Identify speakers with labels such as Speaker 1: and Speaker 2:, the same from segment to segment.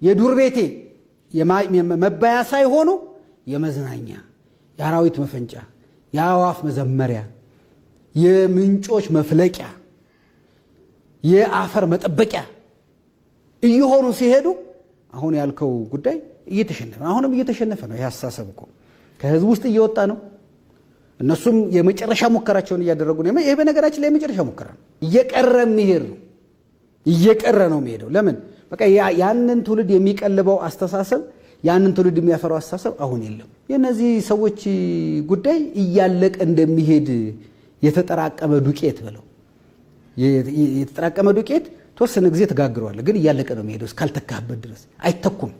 Speaker 1: የዱር ቤቴ መባያ ሳይሆኑ የመዝናኛ፣ የአራዊት መፈንጫ፣ የአዕዋፍ መዘመሪያ፣ የምንጮች መፍለቂያ፣ የአፈር መጠበቂያ እየሆኑ ሲሄዱ አሁን ያልከው ጉዳይ እየተሸነፈ፣ አሁንም እየተሸነፈ ነው። ይህ አስተሳሰብ እኮ ከህዝብ ውስጥ እየወጣ ነው። እነሱም የመጨረሻ ሙከራቸውን እያደረጉ ነው። ይሄ በነገራችን ላይ የመጨረሻ ሙከራ ነው። እየቀረ የሚሄድ ነው። እየቀረ ነው የሚሄደው። ለምን? በቃ ያንን ትውልድ የሚቀልበው አስተሳሰብ፣ ያንን ትውልድ የሚያፈራው አስተሳሰብ አሁን የለም። የእነዚህ ሰዎች ጉዳይ እያለቀ እንደሚሄድ የተጠራቀመ ዱቄት በለው፣ የተጠራቀመ ዱቄት ተወሰነ ጊዜ ተጋግረዋል፣ ግን እያለቀ ነው የሚሄደው። እስካልተካህበት ድረስ አይተኩም፣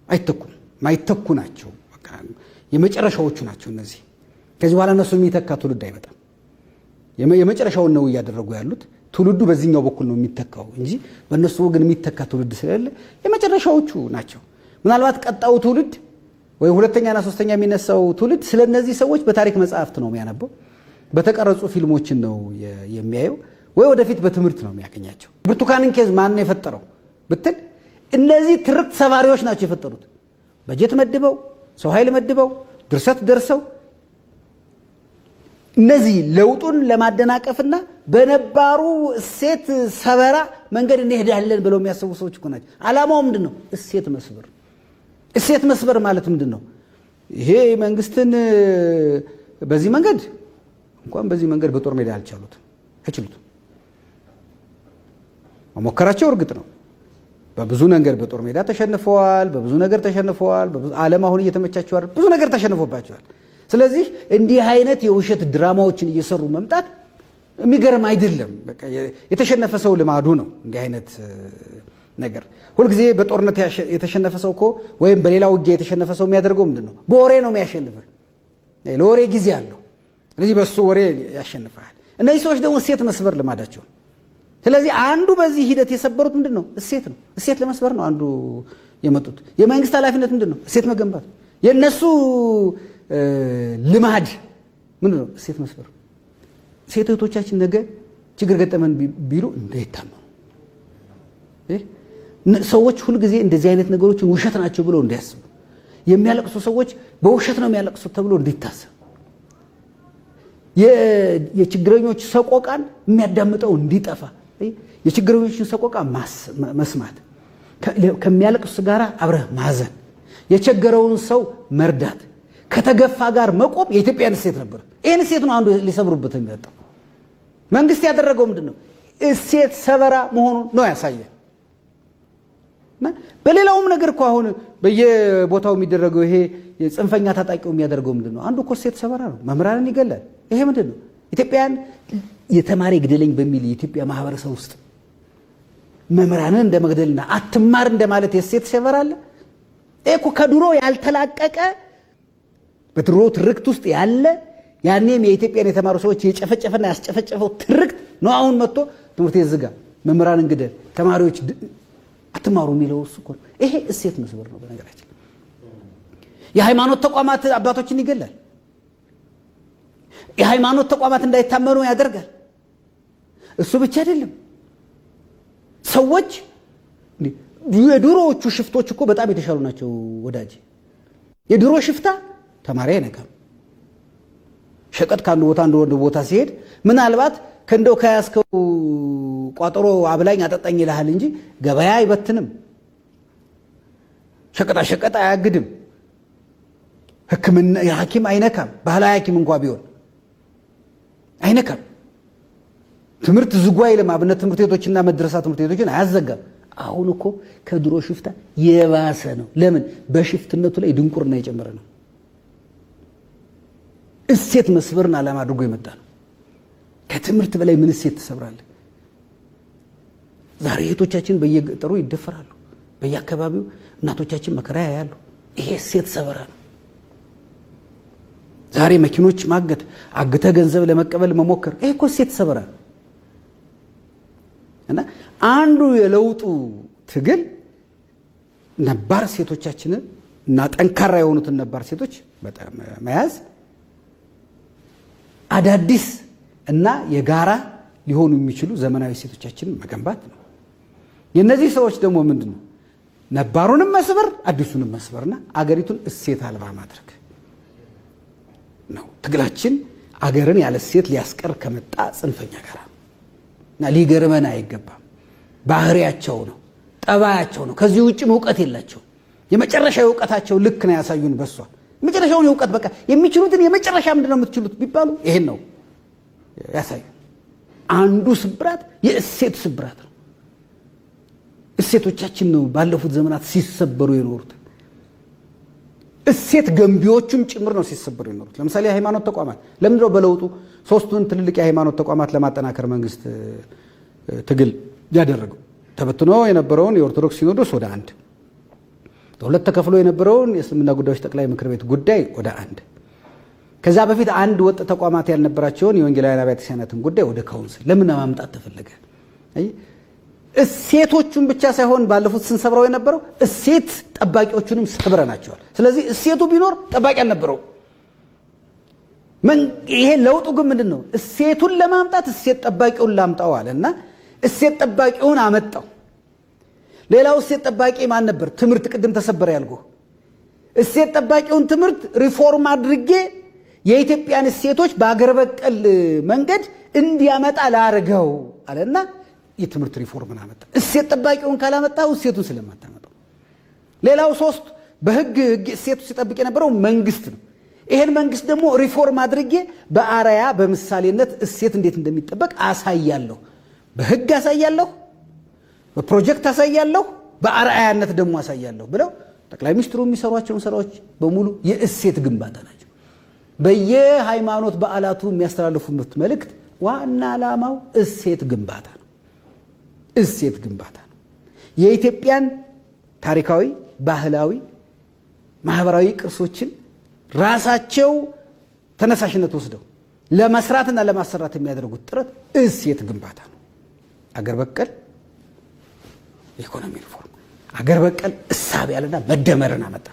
Speaker 1: አይተኩም። ማይተኩ ናቸው። በቃ የመጨረሻዎቹ ናቸው እነዚህ። ከዚህ በኋላ እነሱ የሚተካ ትውልድ አይመጣም። የመጨረሻውን ነው እያደረጉ ያሉት። ትውልዱ በዚህኛው በኩል ነው የሚተካው እንጂ በእነሱ ወገን የሚተካ ትውልድ ስለሌለ የመጨረሻዎቹ ናቸው። ምናልባት ቀጣዩ ትውልድ ወይ ሁለተኛና ሶስተኛ የሚነሳው ትውልድ ስለ እነዚህ ሰዎች በታሪክ መጽሐፍት ነው የሚያነበው፣ በተቀረጹ ፊልሞችን ነው የሚያየው፣ ወይ ወደፊት በትምህርት ነው የሚያገኛቸው። ብርቱካንን case ማን ነው የፈጠረው ብትል እነዚህ ትርክት ሰባሪዎች ናቸው የፈጠሩት። በጀት መድበው፣ ሰው ኃይል መድበው፣ ድርሰት ደርሰው እነዚህ ለውጡን ለማደናቀፍና በነባሩ እሴት ሰበራ መንገድ እንሄዳለን ብለው የሚያስቡ ሰዎች እኮ ናቸው። ዓላማው ምንድን ነው? እሴት መስበር። እሴት መስበር ማለት ምንድን ነው? ይሄ መንግስትን በዚህ መንገድ እንኳን በዚህ መንገድ በጦር ሜዳ አልቻሉትም፣ አይችሉትም። መሞከራቸው እርግጥ ነው። በብዙ ነገር በጦር ሜዳ ተሸንፈዋል። በብዙ ነገር ተሸንፈዋል። ዓለም አሁን እየተመቻቸዋል። ብዙ ነገር ተሸንፎባቸዋል። ስለዚህ እንዲህ አይነት የውሸት ድራማዎችን እየሰሩ መምጣት የሚገርም አይደለም። በቃ የተሸነፈ ሰው ልማዱ ነው እንዲህ አይነት ነገር። ሁልጊዜ በጦርነት የተሸነፈ ሰው እኮ ወይም በሌላ ውጊያ የተሸነፈ ሰው የሚያደርገው ምንድን ነው? በወሬ ነው የሚያሸንፍህ። ለወሬ ጊዜ አለው። ስለዚህ በሱ ወሬ ያሸንፍሃል። እነዚህ ሰዎች ደግሞ እሴት መስበር ልማዳቸው። ስለዚህ አንዱ በዚህ ሂደት የሰበሩት ምንድን ነው? እሴት ነው። እሴት ለመስበር ነው አንዱ የመጡት። የመንግስት ኃላፊነት ምንድን ነው? እሴት መገንባት። የእነሱ ልማድ ምንድን ነው? እሴት መስበር። ሴት እህቶቻችን ነገ ችግር ገጠመን ቢሉ እንዳይታመኑ፣ ሰዎች ሁልጊዜ እንደዚህ አይነት ነገሮችን ውሸት ናቸው ብለው እንዲያስቡ፣ የሚያለቅሱ ሰዎች በውሸት ነው የሚያለቅሱት ተብሎ እንዲታሰብ፣ የችግረኞች ሰቆቃን የሚያዳምጠው እንዲጠፋ፣ የችግረኞችን ሰቆቃ መስማት፣ ከሚያለቅሱ ጋር አብረህ ማዘን፣ የቸገረውን ሰው መርዳት፣ ከተገፋ ጋር መቆም የኢትዮጵያን እሴት ነበር። ይህን እሴት ነው አንዱ ሊሰብሩበት የሚመጣው። መንግስት ያደረገው ምንድን ነው? እሴት ሰበራ መሆኑን ነው ያሳየ። በሌላውም ነገር እኮ አሁን በየቦታው የሚደረገው ይሄ የጽንፈኛ ታጣቂው የሚያደርገው ምንድን ነው? አንዱ እኮ እሴት ሰበራ ነው። መምህራንን ይገላል። ይሄ ምንድን ነው? ኢትዮጵያን የተማሪ ግደለኝ በሚል የኢትዮጵያ ማህበረሰብ ውስጥ መምህራንን እንደ መግደልና አትማር እንደማለት የእሴት ሰበራ አለ? ይሄ እኮ ከድሮ ያልተላቀቀ፣ በድሮ ትርክት ውስጥ ያለ፣ ያኔም የኢትዮጵያን የተማሩ ሰዎች የጨፈጨፈና ያስጨፈጨፈው ትርክት ነው። አሁን መጥቶ ትምህርት ቤት ዝጋ፣ መምህራንን ግደል፣ ተማሪዎች አትማሩ የሚለው እሱ እኮ ነው። ይሄ እሴት መስበር ነው። በነገራችን የሃይማኖት ተቋማት አባቶችን ይገላል። የሃይማኖት ተቋማት እንዳይታመኑ ያደርጋል። እሱ ብቻ አይደለም። ሰዎች፣ የድሮዎቹ ሽፍቶች እኮ በጣም የተሻሉ ናቸው ወዳጅ። የድሮ ሽፍታ ተማሪ አይነካም። ሸቀጥ ከአንዱ ቦታ አንዱ ቦታ ሲሄድ ምናልባት ከእንደው ከያዝከው ቋጠሮ አብላኝ አጠጣኝ ይልሃል እንጂ ገበያ አይበትንም። ሸቀጣ ሸቀጥ አያግድም። ሕክምና የሐኪም አይነካም። ባህላዊ ሐኪም እንኳ ቢሆን አይነካም። ትምህርት ዝጉ አይልም። አብነት ትምህርት ቤቶችና መድረሳ ትምህርት ቤቶችን አያዘጋም። አሁን እኮ ከድሮ ሽፍታ የባሰ ነው። ለምን? በሽፍትነቱ ላይ ድንቁርና የጨመረ ነው። እሴት መስበርን ዓላማ አድርጎ የመጣ ነው። ከትምህርት በላይ ምን እሴት ትሰብራለህ? ዛሬ እህቶቻችን በየገጠሩ ይደፈራሉ። በየአካባቢው እናቶቻችን መከራ ያያሉ። ይሄ እሴት ሰበራ ነው። ዛሬ መኪኖች ማገት፣ አግተ ገንዘብ ለመቀበል መሞከር፣ ይሄ እኮ እሴት ሰበራ ነው። እና አንዱ የለውጡ ትግል ነባር ሴቶቻችንን እና ጠንካራ የሆኑትን ነባር ሴቶች በጣም መያዝ፣ አዳዲስ እና የጋራ ሊሆኑ የሚችሉ ዘመናዊ ሴቶቻችንን መገንባት ነው። የእነዚህ ሰዎች ደግሞ ምንድን ነው? ነባሩንም መስበር አዲሱንም መስበርና አገሪቱን እሴት አልባ ማድረግ ነው ትግላችን። አገርን ያለ እሴት ሊያስቀር ከመጣ ጽንፈኛ ጋር እና ሊገርመን አይገባም። ባህሪያቸው ነው፣ ጠባያቸው ነው። ከዚህ ውጭም እውቀት የላቸው። የመጨረሻ እውቀታቸው ልክ ነው ያሳዩን። በሷ የመጨረሻውን እውቀት በቃ የሚችሉትን የመጨረሻ ምንድን ነው የምትችሉት ቢባሉ ይሄን ነው ያሳዩን። አንዱ ስብራት የእሴት ስብራት ነው። እሴቶቻችን ነው ባለፉት ዘመናት ሲሰበሩ የኖሩት። እሴት ገንቢዎቹም ጭምር ነው ሲሰበሩ የኖሩት። ለምሳሌ የሃይማኖት ተቋማት ለምንድነው በለውጡ ሶስቱን ትልልቅ የሃይማኖት ተቋማት ለማጠናከር መንግስት ትግል ያደረገው? ተበትኖ የነበረውን የኦርቶዶክስ ሲኖዶስ ወደ አንድ፣ በሁለት ተከፍሎ የነበረውን የእስልምና ጉዳዮች ጠቅላይ ምክር ቤት ጉዳይ ወደ አንድ፣ ከዛ በፊት አንድ ወጥ ተቋማት ያልነበራቸውን የወንጌላውያን አብያተ ክርስቲያናትን ጉዳይ ወደ council ለምን ማምጣት ተፈለገ? እሴቶቹን ብቻ ሳይሆን ባለፉት ስንሰብረው የነበረው እሴት ጠባቂዎቹንም ሰብረናቸዋል። ስለዚህ እሴቱ ቢኖር ጠባቂ አልነበረው። ይሄ ለውጡ ግን ምንድን ነው? እሴቱን ለማምጣት እሴት ጠባቂውን ላምጣው አለ እና እሴት ጠባቂውን አመጣው። ሌላው እሴት ጠባቂ ማን ነበር? ትምህርት፣ ቅድም ተሰበረ ያልኩህ እሴት ጠባቂውን ትምህርት ሪፎርም አድርጌ የኢትዮጵያን እሴቶች በአገር በቀል መንገድ እንዲያመጣ ላርገው አለና የትምህርት ሪፎርምን አመጣ። እሴት ጠባቂውን ካላመጣው እሴቱን ስለማታመጣው። ሌላው ሶስት በህግ ህግ እሴቱ ሲጠብቅ የነበረው መንግስት ነው። ይሄን መንግስት ደግሞ ሪፎርም አድርጌ በአርአያ በምሳሌነት እሴት እንዴት እንደሚጠበቅ አሳያለሁ። በህግ አሳያለሁ፣ በፕሮጀክት አሳያለሁ፣ በአርአያነት ደግሞ አሳያለሁ ብለው ጠቅላይ ሚኒስትሩ የሚሰሯቸውን ስራዎች በሙሉ የእሴት ግንባታ ናቸው። በየሃይማኖት በዓላቱ የሚያስተላልፉት መልእክት ዋና ዓላማው እሴት ግንባታ ነው። እሴት ግንባታ ነው። የኢትዮጵያን ታሪካዊ፣ ባህላዊ፣ ማህበራዊ ቅርሶችን ራሳቸው ተነሳሽነት ወስደው ለመስራትና ለማሰራት የሚያደርጉት ጥረት እሴት ግንባታ ነው። አገር በቀል ኢኮኖሚ ሪፎርም፣ አገር በቀል እሳቤ ያለና መደመርን አመጣ።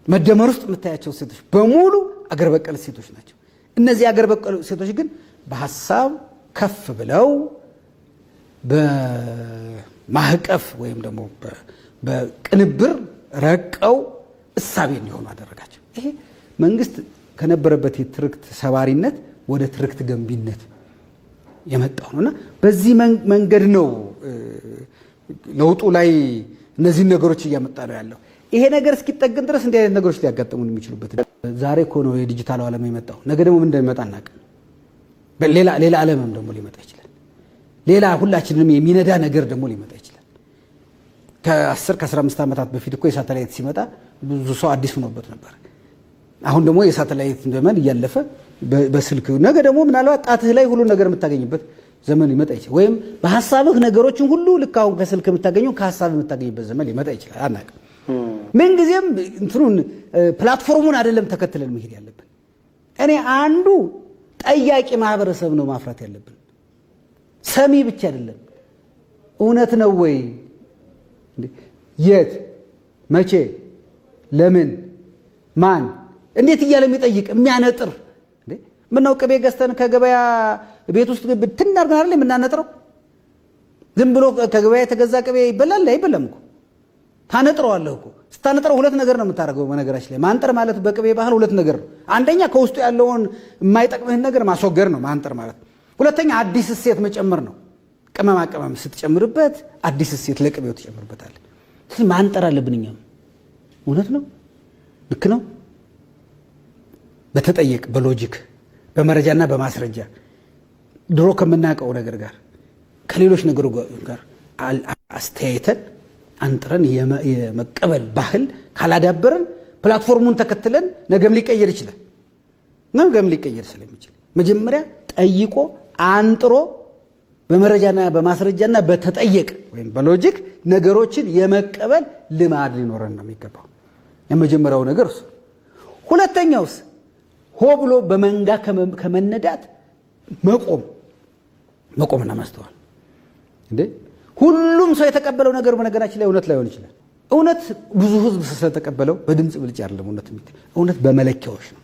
Speaker 1: መደመር ውስጥ የምታያቸው እሴቶች በሙሉ አገር በቀል እሴቶች ናቸው። እነዚህ አገር በቀል እሴቶች ግን በሀሳብ ከፍ ብለው በማዕቀፍ ወይም ደግሞ በቅንብር ረቀው እሳቤ እንዲሆኑ አደረጋቸው። ይሄ መንግስት ከነበረበት የትርክት ሰባሪነት ወደ ትርክት ገንቢነት የመጣው ነውና በዚህ መንገድ ነው ለውጡ ላይ እነዚህን ነገሮች እያመጣ ነው ያለው። ይሄ ነገር እስኪጠገን ድረስ እንዲህ አይነት ነገሮች ሊያጋጥሙን የሚችሉበት። ዛሬ እኮ ነው የዲጂታሉ ዓለም የመጣው። ነገ ደግሞ ምን እንደሚመጣ አናውቅም። ሌላ ዓለምም ደግሞ ሊመጣ ይችላል። ሌላ ሁላችንንም የሚነዳ ነገር ደግሞ ሊመጣ ይችላል። ከ10 ከ15 ዓመታት በፊት እኮ የሳተላይት ሲመጣ ብዙ ሰው አዲስ ሆኖበት ነበር። አሁን ደግሞ የሳተላይት ዘመን እያለፈ በስልክ ነገ ደግሞ ምናልባት ጣትህ ላይ ሁሉ ነገር የምታገኝበት ዘመን ሊመጣ ይችላል። ወይም በሐሳብህ ነገሮችን ሁሉ ልክ አሁን ከስልክ የምታገኘው ከሐሳብህ የምታገኝበት ዘመን ሊመጣ ይችላል። አናውቅም። ምን ጊዜም እንትኑን platform ኡን አይደለም ተከትለን መሄድ ያለብን። እኔ አንዱ ጠያቂ ማህበረሰብ ነው ማፍራት ያለብን፣ ሰሚ ብቻ አይደለም። እውነት ነው ወይ? የት፣ መቼ፣ ለምን፣ ማን፣ እንዴት እያለ የሚጠይቅ የሚያነጥር። ምነው ቅቤ ገዝተን ከገበያ ቤት ውስጥ ብትን አድርገን አይደል የምናነጥረው? ዝም ብሎ ከገበያ የተገዛ ቅቤ ይበላል? አይበላም እኮ። ታነጥረዋለህ እኮ። ስታነጥረው ሁለት ነገር ነው የምታደርገው። በነገራችን ላይ ማንጠር ማለት በቅቤ ባህል ሁለት ነገር ነው። አንደኛ ከውስጡ ያለውን የማይጠቅምህን ነገር ማስወገድ ነው ማንጠር ማለት። ሁለተኛ አዲስ እሴት መጨመር ነው። ቅመማ ቅመም ስትጨምርበት አዲስ እሴት ለቅቤው ትጨምርበታለህ። ስለዚህ ማንጠር አለብን እኛም። እውነት ነው፣ ልክ ነው። በተጠየቅ በ logic በመረጃና በማስረጃ ድሮ ከምናውቀው ነገር ጋር ከሌሎች ነገሮች ጋር አስተያይተን አንጥረን የመቀበል ባህል ካላዳበረን platform ኡን ተከትለን ነገም ሊቀየር ይችላል። ነገም ሊቀየር ስለሚችል መጀመሪያ ጠይቆ አንጥሮ በመረጃና በማስረጃና በተጠየቅ ወይም በ logic ነገሮችን የመቀበል ልማድ ሊኖረን ነው የሚገባው። የመጀመሪያው ነገር እሱ። ሁለተኛውስ ሆ ብሎ በመንጋ ከመነዳት መቆምና ማስተዋል። እንዴ ሁሉም ሰው የተቀበለው ነገር በነገራችን ላይ እውነት ላይሆን ይችላል። እውነት ብዙ ህዝብ ስለተቀበለው በድምጽ ብልጫ አይደለም እውነት እውነት በመለኪያዎች ነው።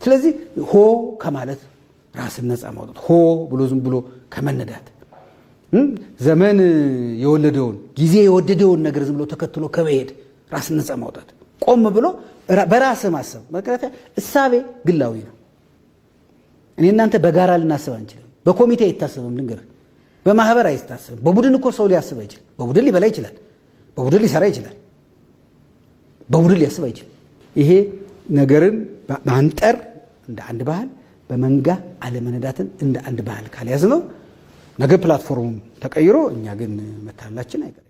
Speaker 1: ስለዚህ ሆ ከማለት ራስን ነፃ ማውጣት፣ ሆ ብሎ ዝም ብሎ ከመነዳት ዘመን የወለደውን፣ ጊዜ የወደደውን ነገር ዝም ብሎ ተከትሎ ከመሄድ ራስን ነፃ ማውጣት፣ ቆም ብሎ በራስ ማሰብ። ምክንያቱም እሳቤ ግላዊ ነው። እኔ እናንተ በጋራ ልናስብ አንችልም። በኮሚቴ አይታሰብም። ልንገርህ፣ በማህበር አይታሰብም። በቡድን እኮ ሰው ሊያስብ አይችልም። በቡድን ሊበላ ይችላል። በቡድን ሊሰራ ይችላል። በቡድን ሊያስብ አይችልም። ይሄ ነገርን ማንጠር እንደ አንድ ባህል፣ በመንጋ አለመነዳትን እንደ አንድ ባህል ካልያዝነው ነገ platform ኡ ተቀይሮ እኛ ግን መታለላችን አይቀርም።